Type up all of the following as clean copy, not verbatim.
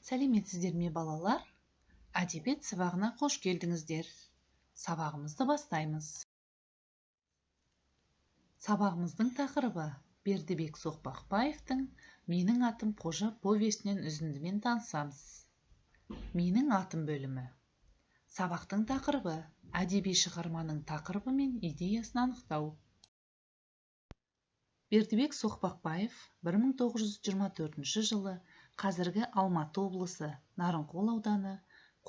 Сәлеметсіздер ме, балалар? Әдебиет сабағына қош келдіңіздер. Сабағымызды бастаймыз. Сабағымыздың тақырыбы: Бердібек Соқпақбаевтың «Менің атым Қожа» повесінен үзіндімен танысамыз. «Менің атым» бөлімі. Сабақтың тақырыбы: әдеби шығарманың тақырыбы мен идеясын анықтау. Бердібек Соқпақбаев 1924 жылы қазіргі Алматы облысы, Нарынқол ауданы,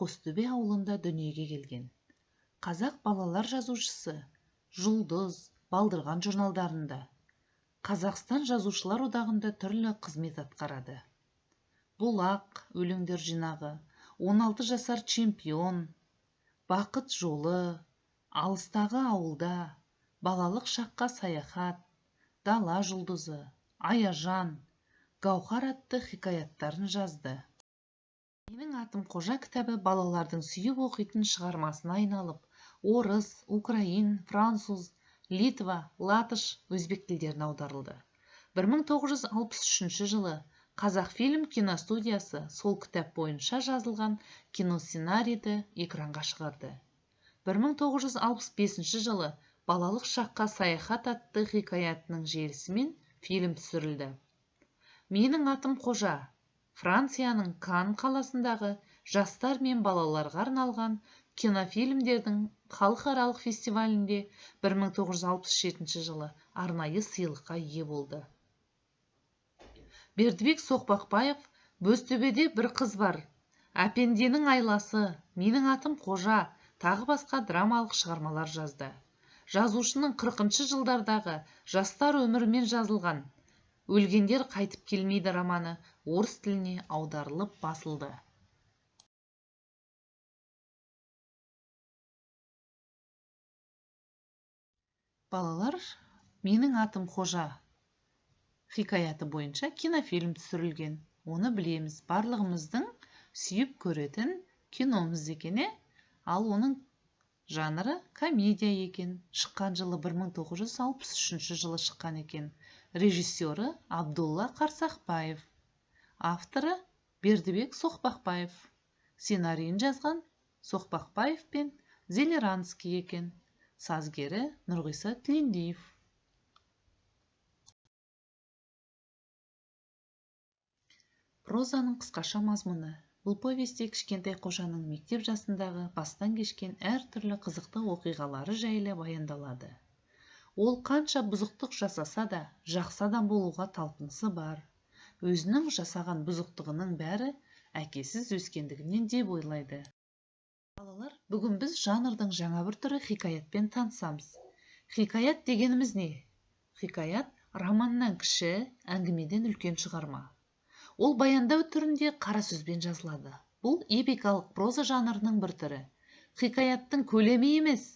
Қостөбе ауылында дүниеге келген. Қазақ балалар жазушысы, «Жұлдыз», «Балдырған» журналдарында, Қазақстан Жазушылар одағында түрлі қызмет атқарады. «Бұлақ» өлеңдер жинағы, «16 жасар чемпион», «Бақыт жолы», «Алыстағы ауылда», «Балалық шаққа саяхат», «Дала жұлдызы», «Аяжан», «Гауһар» атты хикаяттарын жазды. «Менің атым Қожа» кітабы балалардың сүйіп оқитын шығармасына айналып, орыс, украин, француз, литва, латыш, өзбек тілдеріне аударылды. 1963 жылы «Қазақфильм» киностудиясы сол кітап бойынша жазылған киносценарийді экранға шығарды. 1965 жылы «Балалық шаққа саяхат» атты хикаятының желісімен фильм түсірілді. «Менің атым Қожа» Францияның Канн қаласындағы жастар мен балаларға арналған кинофильмдердің халықаралық фестивалінде 1967 жылы арнайы сыйлыққа ие болды. Бердібек Соқпақбаев «Бозтөбеде бір қыз бар», «Әпенденің айласы», «Менің атым Қожа» тағы басқа драмалық шығармалар жазды. Жазушының 40 жылдардағы жастар өмірімен жазылған «Өлгендер қайтып келмейді» романы орыс тіліне аударылып басылды. Балалар, «Менің атым Қожа» хикаяты бойынша кинофильм түсірілген. Оны білеміз. Барлығымыздың сүйіп көретін киномыз екен, е? Ал оның жанры комедия екен. Шыққан жылы 1963 жылы шыққан екен. Режиссері Абдулла Қарсақбаев. Авторы Бердібек Соқпақбаев. Сценарийін жазған Соқпақбаев пен Зелеранский екен. Сазгері Нұрғиса Тілендиев. Прозаның қысқаша мазмұны. Бұл повесте кішкентай Қожаның мектеп жасындағы бастан кешкен әртүрлі қызықты оқиғалары жайлы баяндалады. Ол қанша бұзықтық жасаса да, жақсы адам болуға талпынысы бар. Өзінің жасаған бұзықтығының бәрі әкесіз өскендігінен деп ойлайды. Балалар, бүгін біз жанрдың жаңа бір түрі хикаятпен танысамыз. Хикаят дегеніміз не? Хикаят — романнан кіші, әңгімеден үлкен шығарма. Ол баяндау түрінде қара сөзбен жазылады. Бұл эпикалық проза жанрының бір түрі. Хикаяттың көлемі емес,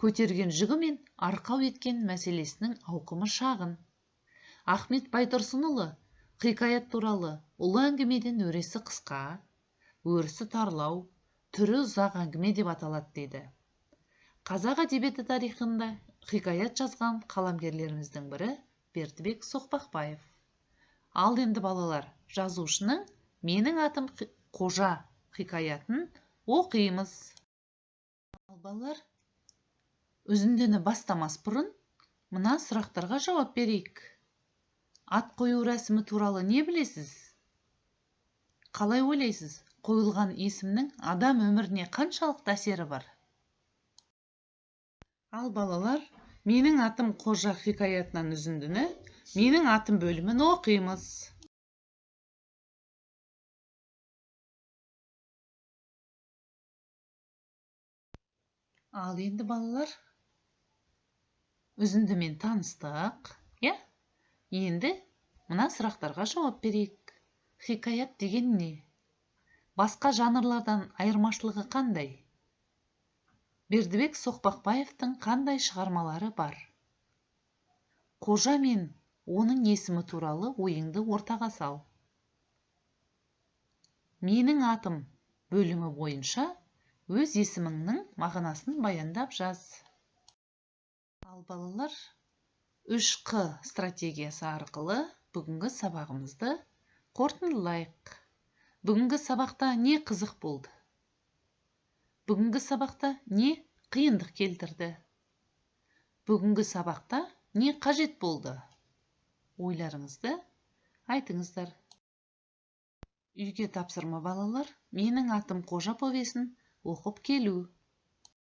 көтерген жүгі мен арқау еткен мәселесінің ауқымы шағын. Ахмет Байтұрсынұлы хикаят туралы: «Ұлы әңгімеден өресі қысқа, өрісі тарлау, түрі ұзақ әңгіме деп аталады», — дейді. Қазақ әдебиеті тарихында хикаят жазған қаламгерлеріміздің бірі — Бердібек Соқпақбаев. Ал енді, балалар, жазушының «Менің атым Қожа» хикаятын оқимыз. Ал, балалар, үзіндіні бастамас бұрын мына сұрақтарға жауап берейік. Ат қою рәсімі туралы не білесіз? Қалай ойлайсыз, қойылған есімнің адам өміріне қаншалықты әсері бар? Ал, балалар, «Менің атым Қожа» хикаятынан үзіндіні, «Менің атым» бөлімін оқимыз. Ал енді, балалар, үзіндімен таныстық, иә? Енді мына сұрақтарға жауап берейік. Хикаят деген не? Басқа жанрлардан айырмашылығы қандай? Бердібек Соқпақбаевтың қандай шығармалары бар? Қожа мен оның есімі туралы ойыңды ортаға сал. «Менің атым» бөлімі бойынша өз есіміңнің мағынасын баяндап жаз. Ал, балалар, 3Қ стратегиясы арқылы бүгінгі сабағымызды қорытындылайық. Бүгінгі сабақта не қызық болды? Бүгінгі сабақта не қиындық келтірді? Бүгінгі сабақта не қажет болды? Ойларыңызды айтыңыздар. Үйге тапсырма, балалар: «Менің атым Қожа» повесін оқып келу.